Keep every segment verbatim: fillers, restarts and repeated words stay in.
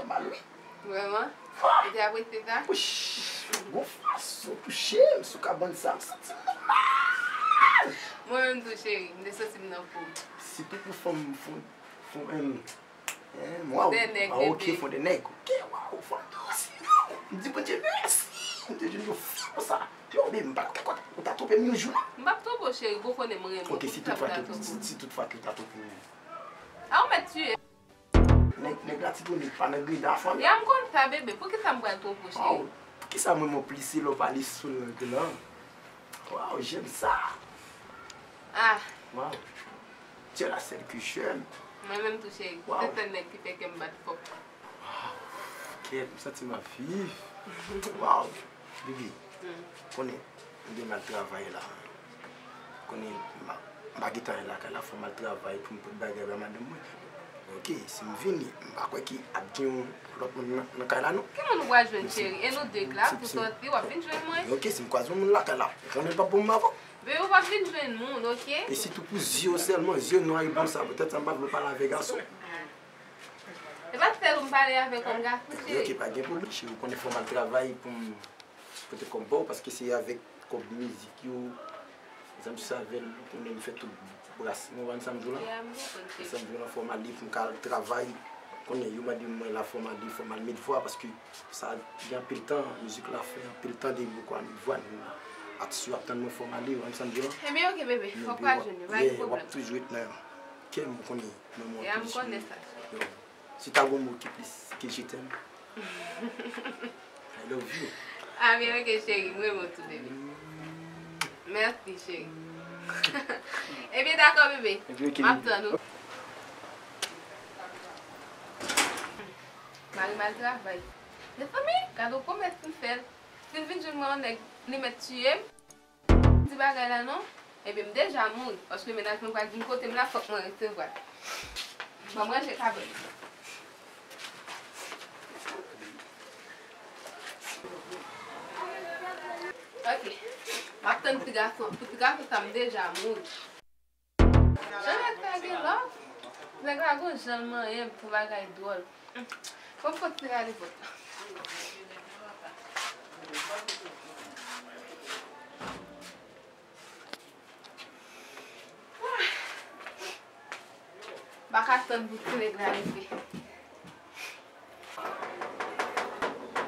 Mal, wi. Vrèman? Ou te apresye sa? Wouch! Gon fason touche m sou kabann sa, m santi m nan mal! Mwen menm tou, cheri, m te santi m nan po. Sitou pou fanm, fanm, fanm, em, em, waw, Fon de nèg, ah, ok, bebe. Fon de nèg, ok, waw, fanm dous. M di Bondye mèsi, m te jwenn yon fi konsa. Yo, bebe, m pa t kwè ou ta twonpe m yon jou, non. M p ap twonpe w, cheri, bon, ou konnen m renmen w. Ok, si Poukisa m toutfwa ta ke, twonpe si, w? Si toutfwa ke ou ta twonpe m. A, ou mèt tiye m. Nèg, nèg Latibonit pa nan greda fanmi. Ya, m konn sa, bebe. Poukisa m pral twonpe w, Waw, cheri? poukisa mwen m plis elopalis sou lang lan? Waw, j'aime ça. Ah, Waw. Tu es la seule que j'aime. Mwen menm tou, cheri. Waw. Se sèl nèg ki fè kè m bat fò. Kèt, m santi m ap viv. Waw, bibi. Hmm. Konnen, m gen mal travay la. Konnen, m pa, m pa gen tan lakay la, fò m al travay pou m pot bagay ba madanm mwen. Ok, si m vini, m pa kwè ki ap gen yon lòt moun nan, nan kay la, non. Ki moun ou pral jwenn, cheri? E nou de k la, pou sòti, w ap vin jwenn mwen. Ok, si m kwaze yon moun lakay la, ou konnen l p ap bon m avè w. Bebe, w p ap vin jwenn moun, ok? E sitou pou zye w sèlman, zye nwa e bon sa, poutèt sa m pa vle w pale avè gason. Ah. E pa sèl ou m pale avè kòm gason, Ok, cheri. Pa gen pwoblèm, cheri, ou konnen fò m al travay pou m pote kòb ba w, paske se avèk kòb mizik yo, zanmi sa avè l, ou konnen m fè tout bras, ou konprann sa m di w la? Ya, m konprann, cheri. Sa m di w la, fò m ale pou m ka al travay, ou konnen yo mande mwen la, fò m ale, fò m al met vwa, paske sa gen anpil tan, mizik la fè anpil tan depi m poko al met vwa, atis yo ap tann mwen, fò m ale, ou konprann sa m di w la? Ebyen, ok, bebe, fòk w al jwenn yo, pa gen pwoblèm. W ap toujou ret nan kè m, ou konnen, nan mwen. Ya, m konnen sa, cheri. Si ta gon mo ki plis ke je t'aime. I love you. Ah, byen, ok, cheri, m renmen w tou, bebe. Mèsi, cheri. Ebyen, dakò, bebe. Ebyen, ok, M ap tann ou. Mari m al travay. Mezanmi, gade yon pwomès m fè l. Si l vin jwenn mwen, yon nèg, li mèt tiye m. Di bagay la non, ebyen m deja mouri, paske mennaj mwen pral vin kote m la, fòk mwen resevwa l. Ban m ranje kabann. Ok. M ap tann ti gason, pou ti gason sa m deja mouri. Jan nèg sa gen love, nèg la gon jan l manyen m, fè bagay dwòl. Fò m kontinye ale vòt la. M pa ka tann pou ti nèg la rive.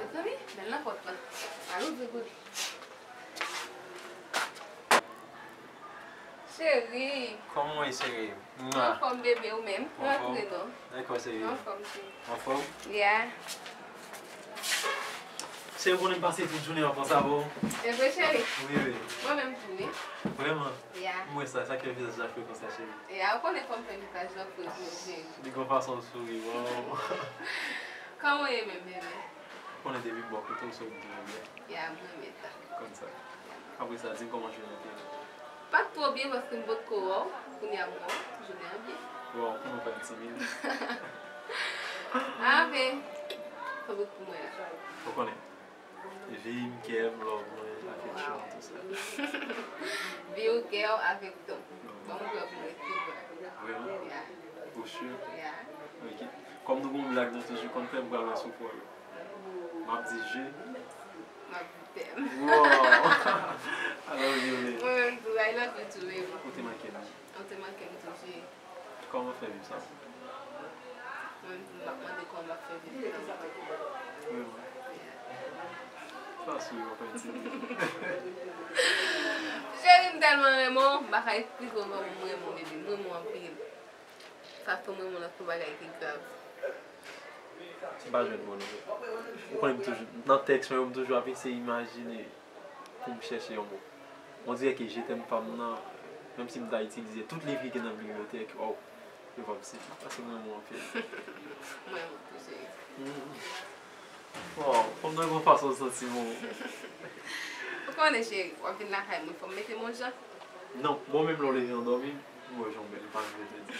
Mezanmi, bèl nan pòt la. Al ouvri pou li. Cheri. Kòman w ye, cheri? Anfòm, bebe, ou menm? Rantre non. Dakò, cheri. Anfòm, cheri. Anfòm? Yeah. Cheri, ou konnen m pase tout jounen an konsa, bon. E vre, cheri? Wi, wi. Mwen menm tou, wi. Vrèman? Yeah. M wè sa, sa k fè vizaj la fre konsa, cheri. Yeah, ou konnen kòm fè vizaj la fre pou mwen, cheri. Li gon fason l souri, bon. Kòman w ye menm, bebe? Ou konnen depi m bò kote w, se ou m toujou byen. Yeah, m renmen sa. Konn sa. Apre sa, di m kòman jounen an te ye. Pa t twò byen paske m potko wè w. Kounye a m wè w, jounen an byen. Bon, pou nou pa entimide. Ave, sa bout pou mwen la. Ou konnen. Vi m, kè m, love mwen, afeksyon, tout sa. Vi w, kè w, afeksyon. Bon, m pran pou resevwa. Vrèman? Yeah, Ou si? Yeah. Ok. Kòm nou gon blag nou toujou konn fè, m pral wè sou pwòl. M ap di je. M ap di tèm. Wow! I love you, baby. Mwen menm tou, I love you too, baby. Ou te manke m. Ou te manke m tou, cheri. Kòman fè viv sa? Mwen menm tou, m ap mande kòman m ap fè viv sa. Vrèman. Sa souri w ap entimide. Cheri, m tèlman renmen w, m pa ka eksplike w kòman m renmen w, baby. M renmen w anpil. Sa fè m renmen w nan yon bagay ki grav. M pa jwenn mo non. Ou konnen m toujou, nan tèks mwen yo, m toujou ap eseye imajine pou m chèche yon mo. On dirè ke je t'aime pa m nan, menm si m ta itilize tout liv ki gen nan bibliyotèk, oh, yo p ap sifi, paske m renmen w anpil. Mwen, mwen tou, cheri. Mm. Wow, fò m nan yon fason santi m. Ou konnen, cheri, w ap vin lakay mwen, fò m mete m yon jan. Non, bon, menm lè w leve an dòmi, m wè jan w bèl, m pa vle te di.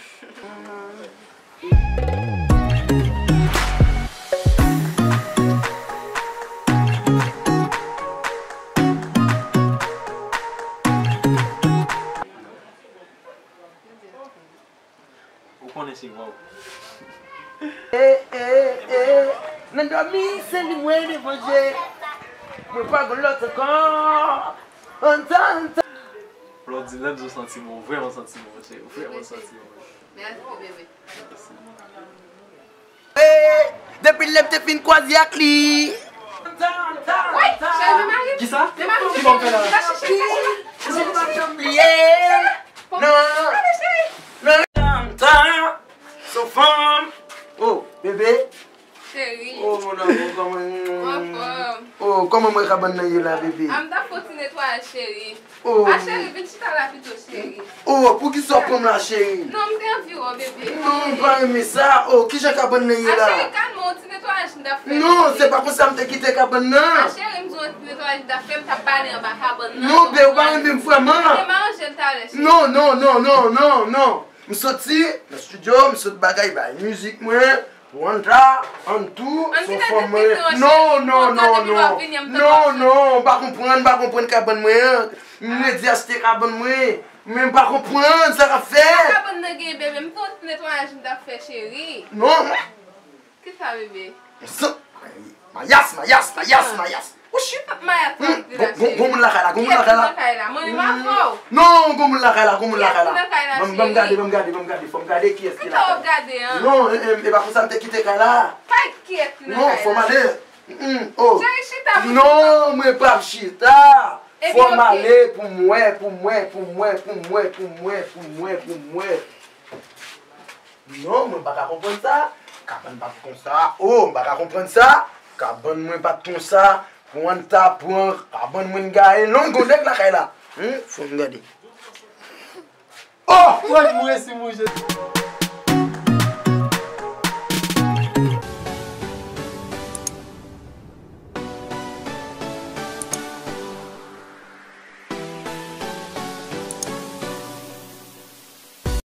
Ou konnen se waw. Eh, eh, eh. Zanmi, se li mwen devan je. Mwen pa gen lòt ankò. Antan, antan. Blondine, lè m di w santi mwen, w vrèman santi mwen, monchè. W vrèman santi mwen. Mèsi, bebe. Depi lè m te fin kwaze ak li. Woy, cheri, men mari m. Kisa? Men mari m. Ki bò m fè la? Ka chèche, ka chèche. Kisa m pa janm bliye? Non. Gade, cheri. Non. Tan, tan. Son fanm. Oh, bebe. Cheri. Oh, mon amour, kòman? Anfòm. Oh, kòman mwen kabann nan ye la, bebe? A, m t ap fè yon ti netwayaj, cheri. Oh. A, cheri, vin chita la pito, cheri. Oh, poukisa w pran m la, cheri? Non, m te anvi wè w, bebe. Non, m pa renmen sa. Oh, kijan kabann nan ye la? A, cheri, kalme w, ti netwayaj m t ap fè, bebe. Non, se pa konsa m te kite kabann nan. A, cheri, m di w ti netwayaj m t ap fè, m t ap bale anba kabann nan. Non, bebe, ou pa renmen m vrèman. Ebyen, m aranje l talè, cheri. Non, non, non, non, non, non. M soti nan estidyo, m sot bagay bay mizik mwen. Wanda, Antou, son fanm mwen. Non, non, non, non. Non, non, m pa konprann, m pa konprann kabann mwen an. M redi achte kabann mwen, men m pa konprann sa k ap fèt. Sa kabann nan gen, bebe? M te yon ti netwayaj m t ap fè, cheri. Non. Kisa, bebe? Mayas, mayas, mayas, mayas. Ochi. Mayas, gon moun lakay la, gon moun lakay la. Kiyès ki nan kay la? Manmi m avè w. Non, gon moun lakay la, gon moun lakay la. Kiyès ki nan kay la, cheri? Ban m gade, ban m gade, ban m gade. Fò m gade kiyès ki lakay la. Kisa w ap gade an? Non, e, e, e pa konsa m te kite kay la. Kay kiyès ki nan kay la? Non, fò m ale. Mm, oh. Cheri, chita pou chita. Non, mwen p ap chita. Fò m ale pou m wè, pou m wè, pou m wè, pou m wè, pou m wè, pou m wè, pou m wè. Non, mwen pa ka konprann sa. Kabann pa t konsa. Oh, m pa ka konprann sa. Kabann mwen pa t konsa. Pou Anta pran kabann mwen gaye. Non, gon nèg lakay la. Hmm, fò m gade. Oh, mwen, mwen si mwen je.